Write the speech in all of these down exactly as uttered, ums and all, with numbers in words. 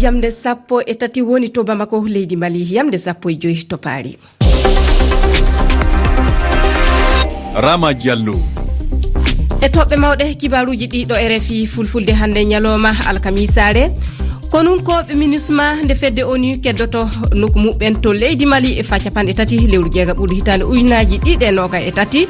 Yamde sappo e tati woni to Bamako, leydi Mali, yamde sappo e joy to Paris. Rama Diallo. E toɓɓe mawɗe kibaruuji ɗi ɗo R F I Fulfulde hannde ñalooma alkamiisaare. Konunkooɓe MINUSMA nde fedde ONU keddoto nokku muɓɓen to leydi Mali e faa capanɗe tati lewru jeega ɓuuɗu hitaande ujunaaji ɗiɗi e noogay e tati.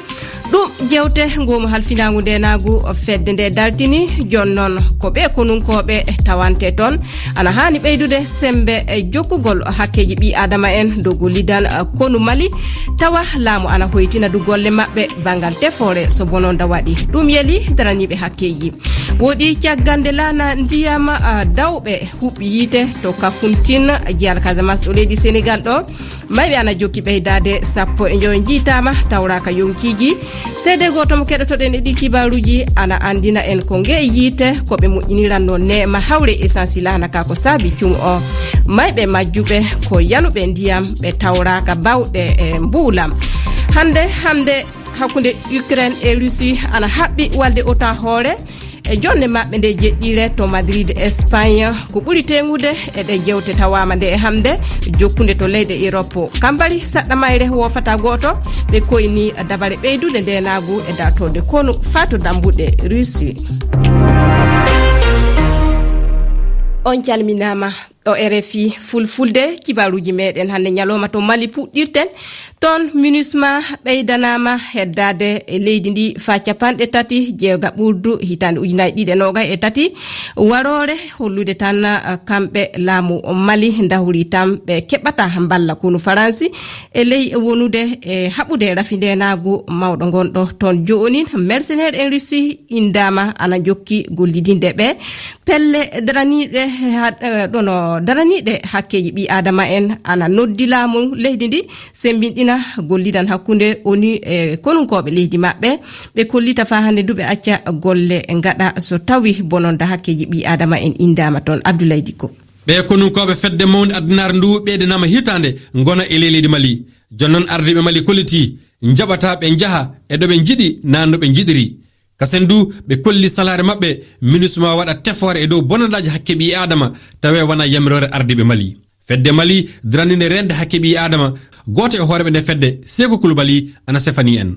Ɗum jewte ngoomu halfinaangu ndeenaagu fedde nde daltini. Jooni noon ko ɓe konunkooɓe tawante toon ana haani ɓeydude semmbe e jokkugol hakkeeji ɓii aadama en dow gollidan konu Mali, tawa laamu ana hoytina du golle maɓɓe banngal tefoore so bononda waɗi. Ɗum yeli daraniiɓe hakkeeji. Woɗi caggal nde laana ndiyam, ah, dawɓe huɓɓi yiite to Kafountine, jiyal Casamance ɗo leydi Senegal ɗo. Mayɓe ana jokki ɓeydaade, sappo e joy njiitaama, tawraaka yonkiiji. Seede gooto mo keɗotoɗen e ɗi kibaaruuji ana anndina en ko ngee yiite, ko ɓe moƴƴiniranno neema hawre essence laana ka ko saabi cumu o. Mayɓe majjuɓe ko yanuɓe ndiyam, ɓe tawraaka bawɗe e mbuulam. Hannde, hannde hakkunde Ukraine e Russie ana haɓɓi walde OTAN hoore. E jonde maɓɓe nde jeɗɗiire to Madrid, Espagne, ko ɓuri teŋude e ɗe jewte tawaama nde e hannde, jokkunde to leyɗe Europe. Kambali saɗɗa mayre woofata gooto, ɓe koyni dabare ɓeydude ndeenaagu e dartorde konu faa to dambuɗe Russie. On calminaama. Ɗo R F I Fulfulde, kibaaruuji meeɗen hannde ñalooma to Mali puɗɗirten. Toon MINUSMA ɓeydanaama heddaade e leydi ndi faa capanɗe tati jeega ɓuuɗu hitaande ujunaaji ɗiɗi e noogay e tati. Waroore hollude tan, eh, kamɓe laamu Mali ndahuri tan ɓe keɓata mballa konu Faransi e ley wonude e haɓude rafi ndeenaagu mawɗo ngonɗo toon. Jooni, mercenaire en Russie inndaama ana jokki gollidinde ɓe. Pelle daraniiɗe ha-, eh, ɗono daraniiɗe hakkeeji ɓii aadama en ana noddi laamu leydi ndi semmbinɗina gollidan hakkunde ONU e konunkooɓe leydi maɓɓe. Ɓe kollita faa hannde du ɓe acca golle ngaɗa so tawi bononda hakkeeji ɓii aadama en inndaama toon. Abdoulaye Dicko. Ɓe konunkooɓe fedde mawnde addinaare ndu ɓeydanama hitaande ngona e ley leydi Mali. Jooni noon ardiiɓe Mali kolliti njaɓata ɓe njaha e ɗo ɓe njiɗi naa no ɓe njiɗiri. Kasen du, ɓe kolli salaare maɓɓe, MINUSMA waɗa tefoore e dow bonandaaji hakke ɓii aadama, tawee wonaa yamiroore ardiiɓe Mali. Fedde Mali daraninde reende hakke ɓii aadama, gooto e hooreeɓe nde fedde, Seeku Kulubali, ana sefani en.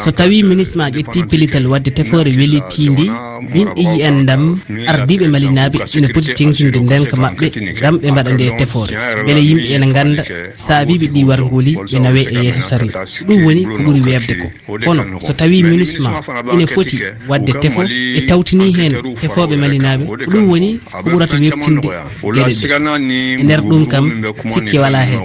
So tawi MINUSMA ƴetti pellital waɗde tefoore welitiinde, min e yi'andam, ardiiɓe malinaaɓe ina poti teŋtinde ndeenka maɓɓe ngam ɓe mbaɗa nde tefoore. Mbele yimɓe ena ngannda saabiiɓe ɗii warngooli ɓe nawee e yeeso sariya. Ɗum woni ko ɓuri weeɓde ko. Kono so tawii MINUSMA ina foti waɗde tefo e tawtinii heen tefooɓe malinaaɓe, ko ɗum woni ko ɓurata weeɓtinde geɗe ɗe. E nder ɗum kam, sikke walaa heen.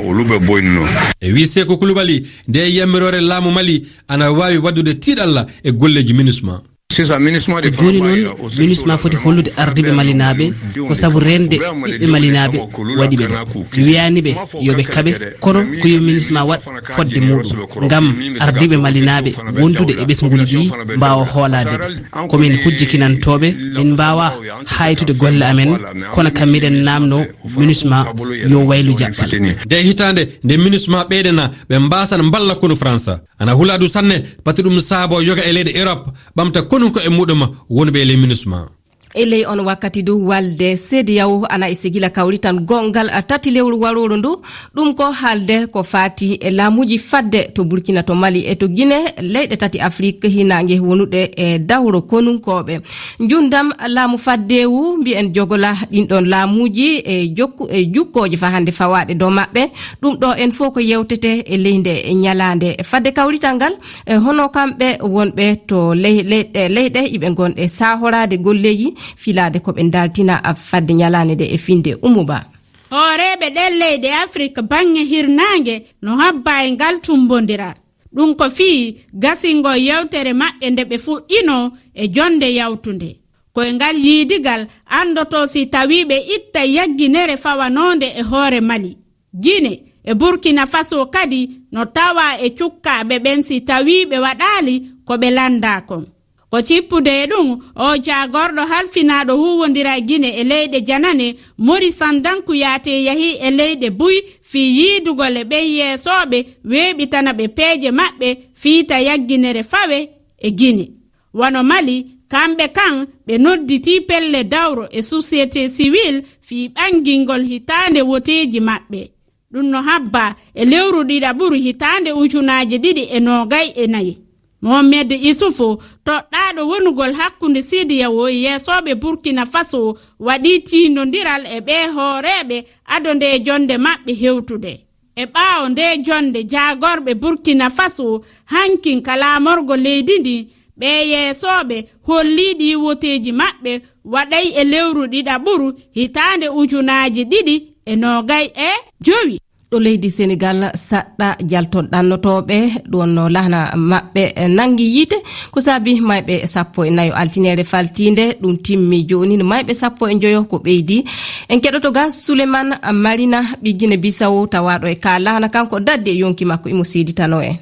E wii Seeku Kulubali, nde yamiroore laamu Mali ana waawi waɗdude tiiɗalla e golleeji MINUSMA. Ko jooni noon, MINUSMA foti hollude ardiiɓe malinaaɓe ko sabu reende ɓiɓɓe malinaaɓe waɗi ɓe ɗo. Mi wiyaani ɓe yo ɓe kaɓe, kono ko yo MINUSMA waɗ fodde muuɗum, ngam ardiiɓe malinaaɓe wondude e ɓesnguuli ɗii mbaawa hoolaade ɓe. Ko min hujjikinantooɓe, min mbaawaa haaytude golle amen, kono kam miɗen naamnoo MINUSMA yo waylu jaɓɓal. Nde hitaande nde MINUSMA ɓeydana ɓe mbaasan mballa konu Faransa. Ana hulaadu sanne, pati ɗum saabo yoga e leyɗe Europe ɓamta konunko e muɗum wonɓe e ley MINUSMA. E ley on wakkati du, walde CEDEAO ana e sigila kawrital goɗngal tati lewru warooru ndu. Ɗum ko haalde ko faati e laamuuji fadde to Burkina, to Mali e to Gine, leyɗe tati Afrik hinaange wonuɗe e dawro konunkooɓe. Njuundam laamu faddeewu, mbiyen jogola ɗin ɗon laamuuji e jokku-, e jukkooje faa hannde fawaaɗe dow maɓɓe. Ɗum ɗo en fof ko yewtete e ley nde ñalaande. Fadde kawrital ngal, e hono kamɓe wonɓe to ley-, leyɗe, leyɗe iɓe ngonɗe saahoraade golleeji, filaade ko ɓe ndaltina fadde ñalaande nde e finde Umu Ba. Hooreeɓe ɗen leyɗe Afrik baŋŋe hirnaange no habba e ngal tummbondiral. Ɗum ko fii gasingol yewtere maɓɓe nde ɓe fuɗɗinoo e jonnde yawtunde. Ko e ngal yiidigal anndotoo si tawii ɓe itta yagginere fawanoonde e hoore Mali. Gine e Burkina Faso kadi no tawaa e cukkaaɓe ɓen si tawii ɓe waɗaali ko ɓe lanndaa kon. Ko cippude e ɗum, oo jaagorɗo halfinaaɗo huuwondiral Gine e leyɗe janane, Mori Sandan Kuyaate, yahii e leyɗe buy fii yiidugol e ɓen yeesooɓe weeɓitana ɓe peeje maɓɓe fii ta yagginere fawe e Gine. Wano Mali, kamɓe kan ɓe nodditii pelle dawro e société civile fii ɓangingol hitaande woteeji maɓɓe. Ɗum no habbaa e lewru ɗiɗaɓuru hitaande ujunaaji ɗiɗi e noogay e nayi. Mohamed Isufu, toɗɗaaɗo wonugol hakkunde CEDEAO e yeesooɓe Burkina Faso, waɗii tiindondiral e ɓee hooreeɓe ado ndee jonnde maɓɓe hewtude. E ɓaawo ndee jonnde, jaagorɓe Burkina Faso hankin ka laamorgo leydi ndin, ɓee yeesooɓe hollii ɗii woteeji maɓɓe waɗay e lewru ɗiɗaɓuru hitaande ujunaaji ɗiɗi e noogay e jowi. Ɗo leydi Senegal, saɗɗa jaltol ɗannotooɓe, ɗum wonno laana maɓɓe nangi yiite, ko saabi mayɓe sappo e nayo altineere faltiinde, ɗum timmi jooni, mayɓe sappo e njoyo ko ɓeydi. En keɗoto ga Suleman Marina, ɓi Gine Bisawo, tawaaɗo e ka laana, kanko daddi e yonki makko, imo seeditano en.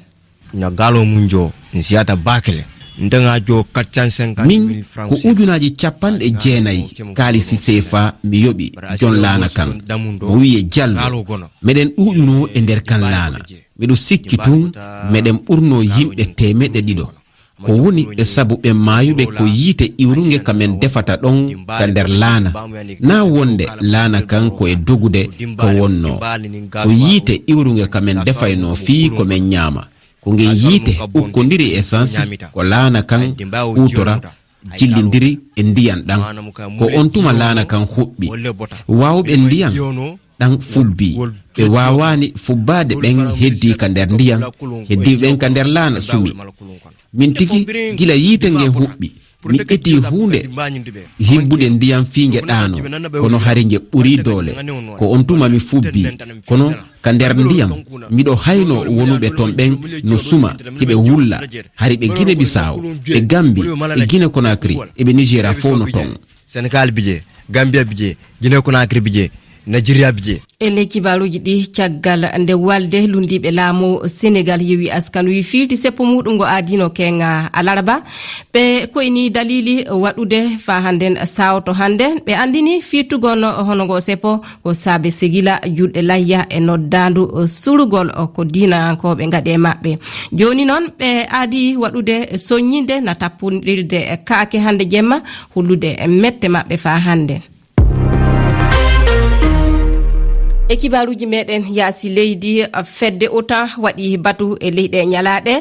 Na galo mun jo, n siyata bakele. N tanga jo quatre cent cinquante mille francs. Min ko ujunaaji capanɗe jeenayi kaalisi seefa mi yoɓi jon laana kan. Mo wiye Jallo. Meɗen ɗuuɗuno e nder kan laana. Miɗo sikki tun meɗen ɓurno yimɓe teemeɗɗe ɗiɗo. Ko woni e sabu ɓen maayuɓe ko yiite iwrunge ka men defata ɗon ka nder laana. Na wonde laana kan ko e dogude ka wonno. Ko yiite iwrunge ka men defayno fii ko men ñaama. Ko ngen yiite ukkondiri essence ko laana kan huutora jillindiri e ndiyan ɗan. Ko on tuma laana kan huɓɓi. Waawuɓe ndiyan ɗan fubbi. Ɓe waawaani fubbaade ɓen heddii ka nder ndiyan, heddii ɓen ka nder laana sumi. Min tigi, gila yiite ngen huɓɓi, mi ƴetii huunde hibbude ndiyan fii nge ɗaano, kono hari nge ɓurii doole. Ko on tuma mi fubbi, kono ka nder ndiyam, miɗo hayno wonuɓe ton ɓen no suma, hiɓe wulla, hari ɓe Gine Bisaawo, ɓe Gambi, ɓe Gine Konakri, e ɓe Nigeria fow no ton. Senegal bije, Gambia bije, Gine Konakri bije, Nigeria bije. E ley kibaaruuji ɗi, caggal nde walde lunndiiɓe laamu Senegal yewi askanu wi fiilti seppo muuɗum ngo aadino keenga alarba, ɓe koyni daliili waɗude faa hannden saawoto hannden. Ɓe anndini fiirtugol hono ngo seppo ko saabe segila julɗe layya e noddaandu sulugol ko diinankooɓe ngaɗi e maɓɓe. Jooni noon, ɓe aadi waɗude soññinde na tappondirde kaake hannde jemma, hollude mette maɓɓe faa hannde. E kibaaruuji meɗen yaasi leydi, fedde otan waɗi batu e leyɗe ñalaaɗe.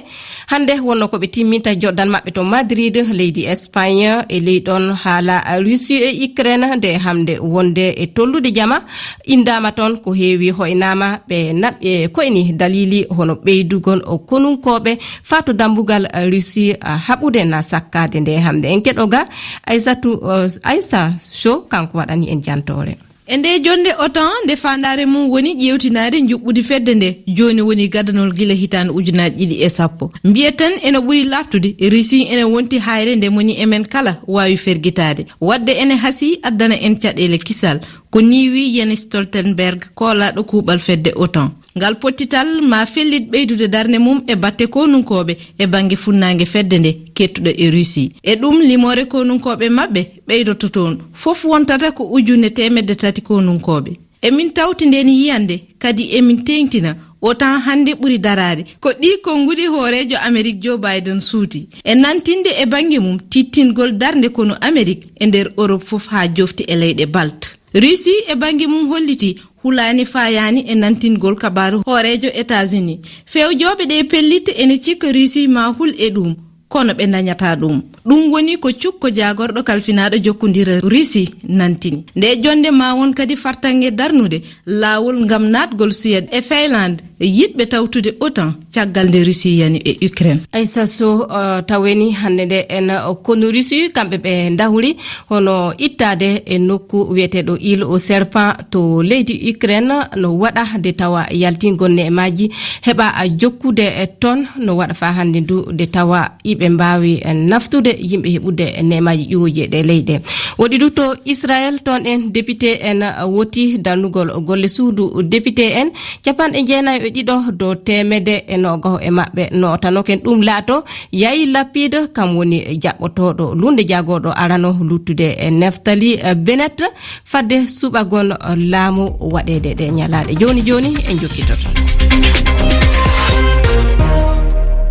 Hannde wonno ko ɓe timminta joddan maɓɓe to Madrid, leydi Espagne, e ley ɗon haala Russie e Ukraine nde hamde wonde e tollude jama. Indaama toon ko heewi hoynaama, ɓe naɓ-, e koyni daliili hono ɓeydugol o konunkooɓe faa to dambugal Russie, a, haɓude na sakkaade nde hamde. En keɗo ga Aysatu, o, Aysa Sow, kanko waɗani en jantoore. E nde jonnde otan, nde faandaare mum woni ƴeewtinaade njuɓɓudi fedde nde, jooni woni gadanol gila hitaande ujunaaji ɗiɗi e sappo. Mbiye tan ene ɓuri laaɓtude, Russie ene wonti haayre nde moni e men kala waawi fergitaade. Waɗde ene hasii addana en caɗeele kisal. Ko nii wii Jens Stoltenberg, koolaaɗo kuuɓal fedde otan. Ngal pottital maa fellit ɓeydude darnde mum e batte konunkooɓe e bannge funnaange fedde nde, kettuɗo e Russie. E ɗum, limoore konunkooɓe maɓɓe ɓeydoto toon. Fof wontata ko ujunere teemedde tati konunkooɓe. Emin tawti ndeen yiyannde, kadi emin teeŋtina, otan hannde ɓuri daraade. Ko ɗii konnguɗi hooreejo Amerik Joe Biden suuti. E nantinde e bannge mum, tittingol darnde konu Amerik e nder Europe fof haa jofti e leyɗe Balt. Russie e bannge mum holliti hulaani faayaani e nantingol kabaaru hooreejo États-Unis. Fewjooɓe ɗee pellitte ene cikka Russie maa hul e ɗum, kono ɓe ndañataa ɗum. Ɗum woni ko cukko jaagorɗo kalfinaaɗo jokkondire Russie nantini. Nde jonnde maa won kadi fartaŋŋe darnude laawol ngam naatgol Suède e Finlande, yiɗɓe tawtude otan caggal nde Russie yani e Ukraine. Aïssa Sow, uh, taweni hannde nde en, uh, konu Russie, kamɓe ɓe ndahuri hono ittaade e nokku wiyeteeɗo Île aux Serpents to leydi Ukraine no waɗa nde tawa yaltingol neemaaji heɓa jokkude e toon no waɗa faa hannde ndu nde tawa iɓe mbaawi naftude yimɓe heɓude neemaaji ƴiwooji e ɗee leyɗe. Woɗi du to Israel, toon en député en woti dannugol golle suudu député en, capanɗe jeenayi e ɗiɗo dow teemedde e noogaho e maɓɓe nootanoken ɗum laato. Yayi Lapid kam woni jaɓɓotooɗo lunnde jaagorɗo arano luttude e Neftali Bennett fadde suɓagol laamu waɗeede ɗe ñalaaɗe. Jooni jooni en jokkitoto.